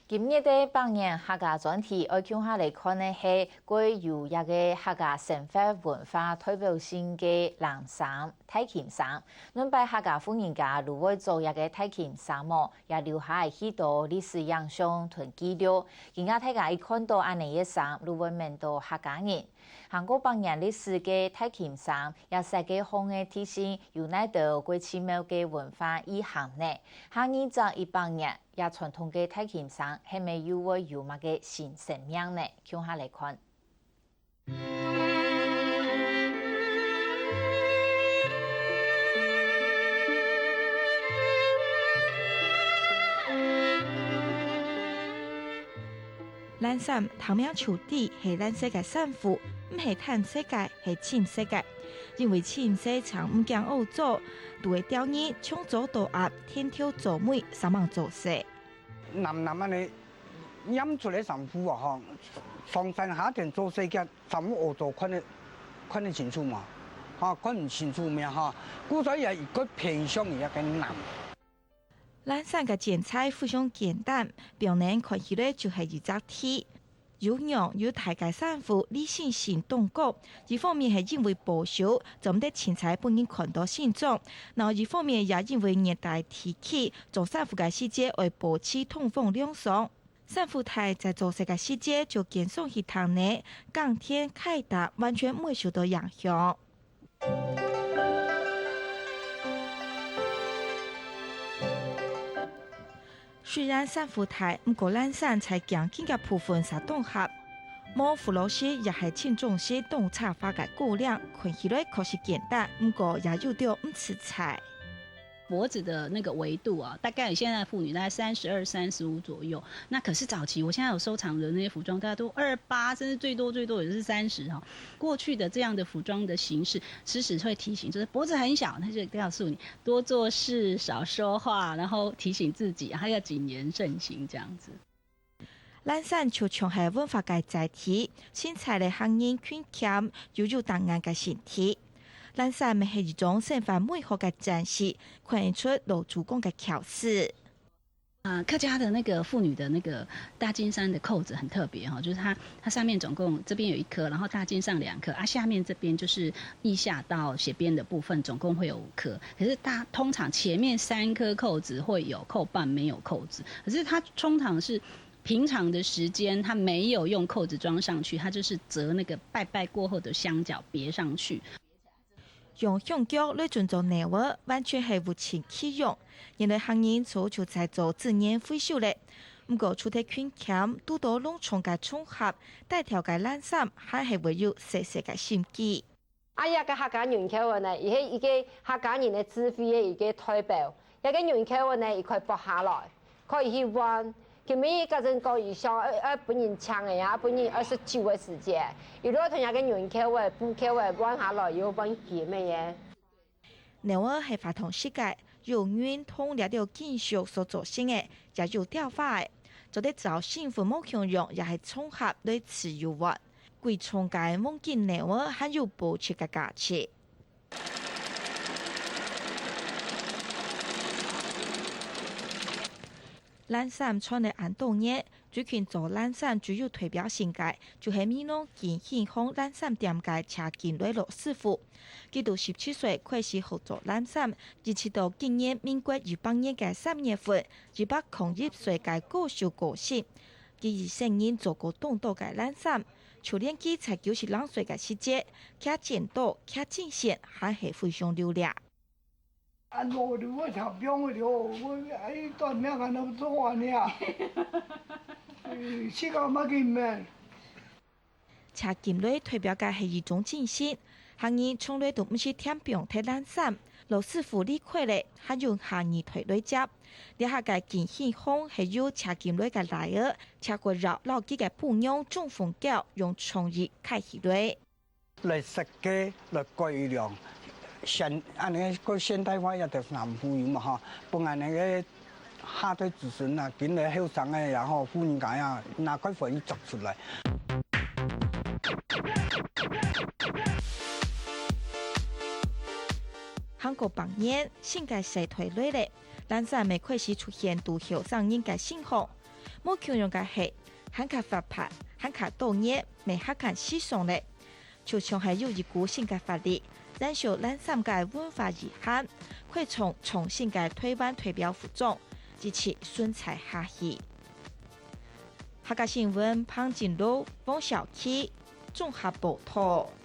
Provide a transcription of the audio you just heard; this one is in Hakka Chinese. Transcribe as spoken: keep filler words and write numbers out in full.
今日个百年客家專題，愛共下來看个係具有這个客家生活文化代表性个冷衫、大襟衫。原擺客家婦人家就會做這个大襟衫無，也留下了許多歷史影像同記錄。今下大家一看到恁呢个衫，就會愐到客家人。行過百年歷史个大襟衫，這世界項个地形有哪兜較奇妙个文化意涵呢？下二十一百年， 這傳統个大襟衫係毋係又會有麼个新生命呢？共下來看。冷衫，讀名就知係藍色个衫褲，毋係淡色个，係深色个。因為深色正毋驚屙糟，就會吊人從早到暗，跈頭做尾，煞猛做事。 揇揇恁呢染出來衫褲啊，吼，上山下田做事个，衫褲屙糟看得，看得清楚嘛，吼，看毋清楚咩，吼，故所以也一個偏向於該个揇。冷衫个剪裁非常簡單，表面看起來就係一隻T。有樣有大个衫褲，理性性當高，一方面係因為保守，做毋得清彩分人看到身上， 另一方面也因為熱帶地區，做衫褲个時節愛保持通風涼爽。衫褲袋在做事个時節就經常去廳內耕田、開垤，完全毋會受到影響。雖然衫褲大，毋過冷衫在頸根个部分煞當狹，無扶螺絲也係承重性當差化个高領，看起來確實簡單，毋過也有兜毋自在。 脖子的那個圍度啊，大概現在婦女大概三十二、三十五左右。那可是早期，我現在有收藏的那些服裝，大概都二八，甚至最多最多也是三十哈。過去的這樣的服裝的形式，其實會提醒，就是脖子很小，他就告訴你多做事、少說話，然後提醒自己，還要謹言慎行這樣子。 冷衫就像係文化个載體，承載了客人勤儉又有當然个身體。冷衫乜係一種生活美好个展示，看得出老祖公个巧思。啊，客家的那個婦女的那個大襟衫的扣子很特別哈，就是它，它上面總共這邊有一顆，然後大襟上兩顆啊，下面這邊就是腋下到斜邊的部分總共會有五顆。可是大，通常前面三顆扣子會有扣半，沒有扣子。可是它通常是平常的時間，它沒有用扣子裝上去，它就是摺那個拜拜過後的香腳別上去。 用香腳來準做鐃仔，完全係物盡其用。原來客人早就在做資源回收了。毋過除忒勤儉，堵到攏重个場合，帶條个冷衫還係會有細細个心機。啊，這个客家銀扣仔呢，佢係一个客家人个智慧个一个代表。 這个銀扣仔呢，佢可以剝下來，可以去換。今日甲真講，佢想愛，愛分人請个啊，分人愛食酒个時節，佢就同這个銀扣仔、布扣仔換下來，又換金个耶。鐃仔係花筒式个，用銀同這兜金屬所做成个，也有雕花个，做得照身份無共樣，也係場合來自由換。貴重个黃金鐃仔還有保值个價值。 冷衫傳了恁多年，最近做冷衫最有代表性个，就係美濃建興鄉冷衫店个謝金雷老師傅。佢對十七歲開始學做冷衫，一直到今年民國一百年个三月份，一百空一歲个高壽過身。佢一生人做過當多个冷衫， 就連佢在九十零歲个時節，擎剪刀、擎針線，還係非常流掠。啊，無就我頭放个了，我哎，短命啊，能做完呀。哎，時間嘛緊咩？謝金雷代表个係一種精神，客人從來都毋識添放忒冷衫，老師傅離開了，還有下二代來接。這下个建興鄉係由謝金雷个倈仔 謝國耀摎佢个餔娘鍾鳳嬌用創意開起來。來設計，來改良，現，恁呢个現代化一兜衫褲有無吼？分恁呢个下代子孫啊，今來後生个，然後婦人家啊，拿開歡喜著出來。行過百年，新个世代來了， 冷衫乜開始出現在後生人个身項。無共樣个係，還較活潑，還較多元，乜還較時尚咧。就像係有一股新个活力，燃燒咱三个文化遺憾，開創創新个台灣代表服裝，一直存在下去。客家新聞彭金路、黃小琪綜合報導。